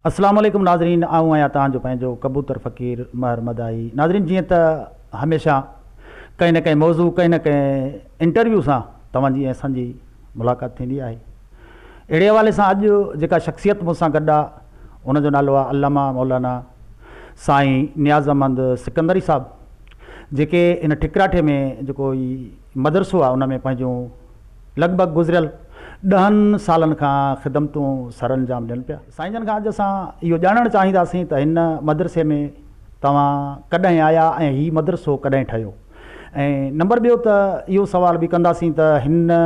اسلام عليڪم ناظرين آئون آهيان توهان جو پنهنجو ڪبوتر فقير مهر مدائي ناظرين جيئن ته هميشه ڪنهن نه ڪنهن موضوع ڪنهن نه ڪنهن انٽرويو سان توهان جي ۽ اسان جي ملاقات ٿيندي آهي اهڙي حوالي سان اڄ جيڪا شخصيت مون سان گڏ آهي ان جو نالو آهي علامه مولانا سائين نياز احمد سڪندري صاحب جيڪي هن ٺڪراٺي ۾ جيڪو هي مدرسو آهي ان ۾ پنهنجون لڳ ڀڳ گذريل ڏهن سالن کان خدمتون سرانجام ڏين پيا. سائين جن کان اڄ اسان اهو ڄاڻڻ چاهينداسين ته هن مدرسي ۾ توهان ڪڏهن آيا ۽ هي مدرسو ڪڏهن ٺهيو ۽ نمبر ٻيو ته اهو سوال به ڪنداسين ته هن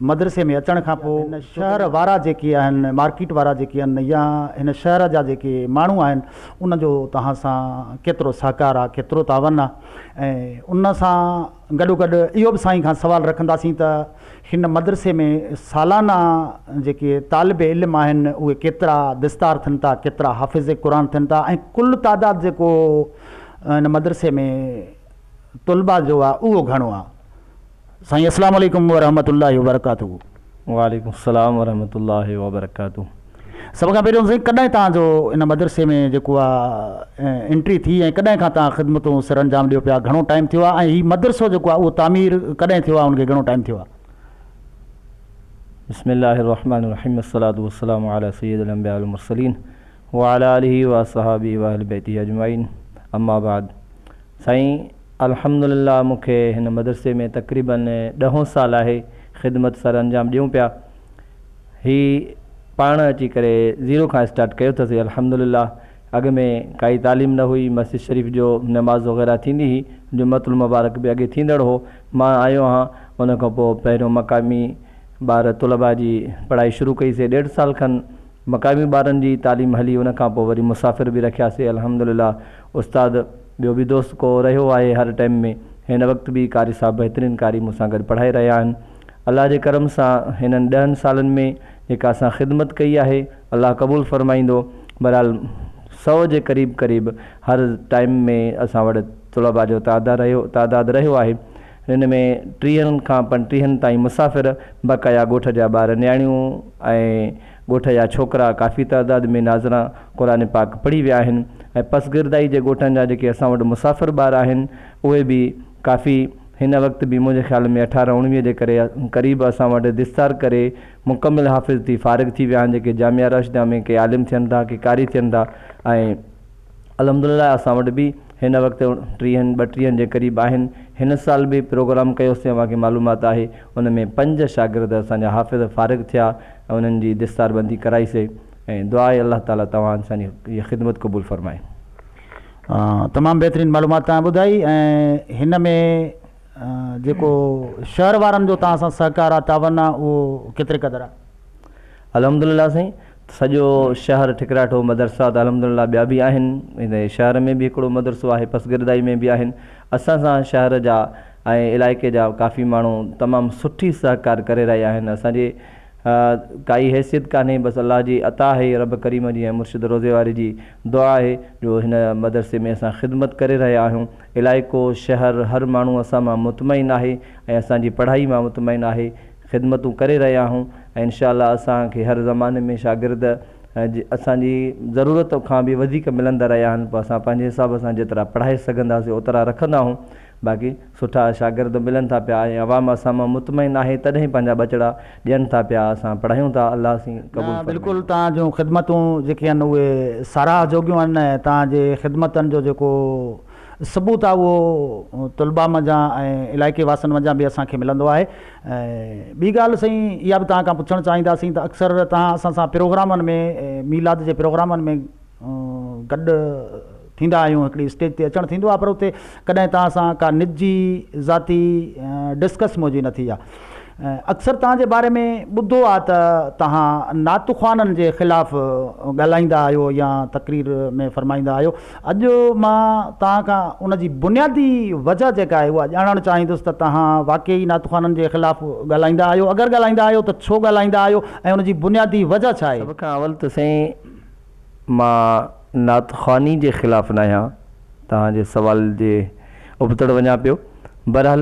مدرسي ۾ اچڻ کان پوء هن شهر وارا جيڪي آهن مارڪيٽ وارا جيڪي آهن يا هن شهر جا جيڪي ماڻهو آهن ان جو توهان سان ڪيترو سهڪار آهي ڪيترو تعاون آهي ۽ ان سان گڏوگڏ اهو به سائين کان سوال رکنداسين ته هن مدرسي ۾ سالانه جيڪي طالب علم آهن اهي ڪيترا دستار ٿين ٿا ڪيترا حافظ قرآن ٿين ٿا ۽ ڪل تعداد جيڪو هن مدرسي ۾ طلبه جو آهي اهو گهڻو آهي. سائين السلام عليڪم ورحمة الله وبرڪاته. وعليڪم السلام ورحمة الله وبرڪاته. سڀ کان پهريون سائين ڪڏهن توهان جو ان مدرسي ۾ جيڪو آ انٽري ٿي ۽ ڪڏهن کان توهان خدمتون سر انجام ڏيو پيا گهڻو ٽائيم ٿيو آ ۽ هي مدرسو جيڪو آ اهو تعمير ڪڏهن ٿيو آ ان کي گهڻو ٽائيم ٿيو آ. بسم الله الرحمن الرحيم الصلوة والسلام علي سيد الانبياء والمرسلين وعلي آله واصحابه واهل بيته اجمعين اما بعد سائين الحمدلله مون کي هن مدرسي ۾ تقريبن ڏهون سال آهي خدمت سر انجام ڏيون پيا هي پاڻ اچي ڪري زيرو کان اسٽارٽ ڪيو اٿس الحمدلله اڳ ۾ ڪائي تعليم نه هئي مسجد شريف جو نماز وغيره ٿيندي هئي جمعة المبارڪ به اڳي ٿيندڙ هو مان آيو آهان ان کان پوء پهريون مقامي ٻار طلباء جي پڙهائي شروع ڪئي سي ڏيڍ سال کن مقامي ٻارن جي تعليم هلي ان کان پوء وري مسافر به رکياسي الحمدلله استاد ٻيو به دوست ڪو رهيو آهي هر ٽائيم ۾ هن وقت به قاري صاحب بهترين قاري مون سان گڏ پڙهائي رهيا آهن الله جي ڪرم سان هنن ڏهن سالن ۾ جيڪا اسان خدمت ڪئي آهي الله قبول فرمائيندو بهرحال سو جي قريب قريب هر ٽائيم ۾ اسان وٽ طلباء جو تعداد رهيو آهي ان ۾ ٽيهن کان پنٽيهن تائين مسافر بقايا ڳوٺ جا ٻار نياڻيون ۽ ڳوٺ جا ڇوڪرا ڪافي تعداد ۾ ناظران قرآن پاڪ پڙهي ويا آهن ۽ پسگردائي جي ڳوٺن جا جيڪي اسان وٽ مسافر ٻار آهن اهي به ڪافي هن وقت به منهنجي خيال ۾ اٺارهن اڻويهه جي ڪري قريب اسان وٽ دستار ڪري مڪمل حافظ ٿي فارغ ٿي ويا آهن جيڪي جامعه راشده ۾ ڪي عالم ٿين ٿا ڪي قاري ٿين ٿا ۽ الحمدلله اسان وٽ به هن وقت ٽيهن ٻٽيهن جي قريب آهن هن سال به پروگرام ڪيوسين اوهان کي معلومات آهي ان ۾ پنج شاگرد اسان جا حافظ فارغ ٿيا ۽ انهن جي دستار بندي ڪرائي سي ۽ دعا آهي الله تعالي توهان اسان جي هي خدمت قبول فرمائي. تمام بهترين معلومات توهان ٻڌائي ۽ هن ۾ جيڪو شهر وارن جو توهان سان سهڪار آ تعاون آ اهو ڪيتري قدر آ؟ الحمدلله سائين سڄو شهر ٺڪراٺو مدرسا ته الحمدلله ٻيا به آهن هن شهر ۾ به هڪڙو مدرسو آهي پسگردائي ۾ به آهن اسان سان شهر جا ۽ علائقي جا ڪافي ماڻهو تمام سٺي سهڪار ڪري رهيا آهن اسان جي ڪائي حيثيت ڪانهي بس الله جي عطا آهي رب ڪريم جي ۽ مرشد روضي واري جي دعا آهي جو هن مدرسي ۾ اسان خدمت ڪري رهيا آهيون علائقو شهر هر ماڻهو اسان مان مطمئن آهي ۽ اسان جي پڙهائي مان مطمئن آهي خدمتون ڪري رهيا آهيون ۽ انشاء الله اسان کي هر زماني ۾ شاگرد اسان جي ضرورت کان به وڌيڪ ملندا رهيا آهن پوء اسان پنهنجي حساب سان جيترا پڙهائي سگهنداسين اوترا رکندا آهيون باقي سٺا شاگرد ملن ٿا پيا ۽ عوام اسان مان مطمئن آهي تڏهن پنهنجا ٻچڙا ڏين ٿا پيا اسان پڙهايون ٿا الله سين قبول نه بلڪل توهان جون خدمتون جيڪي آهن اهي ساراهه جوڳيون آهن ۽ توهان جي خدمتن جو جيڪو ثبوت آهي اهو طلبا منجهان ۽ علائقي واسين منجهان به اسان کي ملندو آهي ۽ ٻي ڳالهه سائين اها به توهان کان پڇڻ چاهينداسين ته اڪثر توهان اسان سان پروگرامن ۾ ميلاد جي پروگرامن ۾ گڏ ٿيندا آهيون هڪڙي اسٽيج تي اچڻ ٿيندو آهي پر اتي ڪڏهن توهان سان ڪا نجي ذاتي ڊسڪس منهنجي نه ٿي آهي اڪثر توهان جي باري ۾ ٻڌو آهي ته توهان نعت خوانن جي خلاف ڳالهائيندا آهيو يا تقرير ۾ فرمائيندا آهيو اڄ مان توهان کان ان جي بنيادي وجه جيڪا آهي اها ڄاڻڻ چاهيندس ته توهان واقعي نعت خوانن جي خلاف ڳالهائيندا آهيو اگر ڳالهائيندا آهيو ته ڇو ڳالهائيندا آهيو ۽ ان جي بنيادي وجه ڇا آهي؟ سڀ کان اول ته سائين مان نعت خواني جي خلاف ناهيان، توهان جي سوال جي ابتڙ وڃان پيو. بهرحال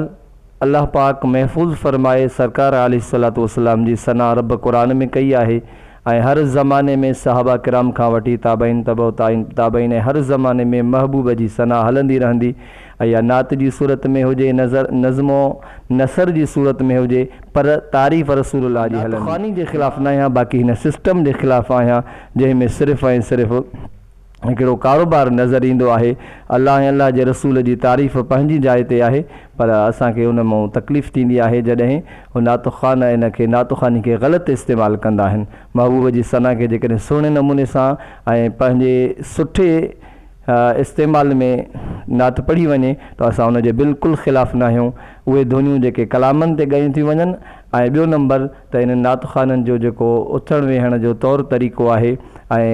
الله پاڪ محفوظ فرمائي سرڪار عليه الصلوة والسلام جي ثنا رب قرآن ۾ ڪئي آهي ۽ هر زماني ۾ صحابه ڪرام کان وٺي تابعين تبع تابعين ۽ هر زماني ۾ محبوب جي ثنا هلندي رهندي ۽ اها نعت جي صورت ۾ هجي نظر نظم و نثر جي صورت ۾ هجي پر تعريف رسول الله جي هلندي. نعت خواني جي خلاف ناهيان باقي هن سسٽم جي خلاف آهيان جنهن ۾ صرف ۽ صرف هڪڙو ڪاروبار نظر ايندو آهي. الله ۽ الله جي رسول جي تعريف پنهنجي جاء تي آهي پر اسان کي ان مئون تڪليف ٿيندي آهي جڏهن هو نعت خوان ان کي نعت خواني کي غلط استعمال ڪندا آهن. محبوب جي ثنا کي جيڪڏهن سهڻي نموني سان ۽ پنهنجي سٺي استعمال ۾ نعت پڙهي وڃي ته اسان ان جي بلڪل خلاف ناهيون. اهي ڌنيون جيڪي ڪلامن تي ڳايون ٿيون وڃن ۽ ٻيو نمبر ته انهن نعت خوانن جو جيڪو اٿڻ ويهڻ جو طور طريقو آهي ۽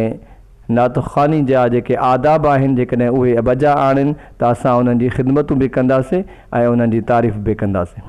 نعت خواني جا جيڪي آداب آهن جيڪڏهن اهي بجا آڻين ته اسان انهن جي خدمتون به ڪنداسين ۽ انهن جي تعريف به ڪنداسين.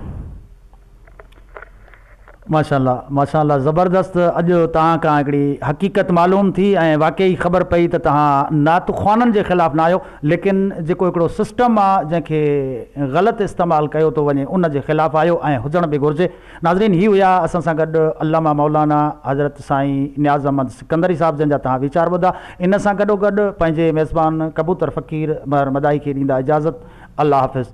ماشاءالله ماشاءالله زبردست اڄ توهان کان هڪڙي حقيقت معلوم ٿي ۽ واقعي خبر پئي ته توهان نعت خوانن جي خلاف نه آهيو ليڪن جيڪو هڪڙو سسٽم آ جنهن کي غلط استعمال ڪيو ٿو وڃي ان جي خلاف آهيو ۽ هجڻ به گهرجي ناظرين هي هيا اسان سان گڏ علامه مولانا حضرت سائين نياز احمد سڪندري صاحب جن جا توهان ويچار ٻڌا ان سان گڏو گڏ پنهنجي ميزبان ڪبوتر فقير مهر مدائي کي ڏيندا اجازت الله حافظ.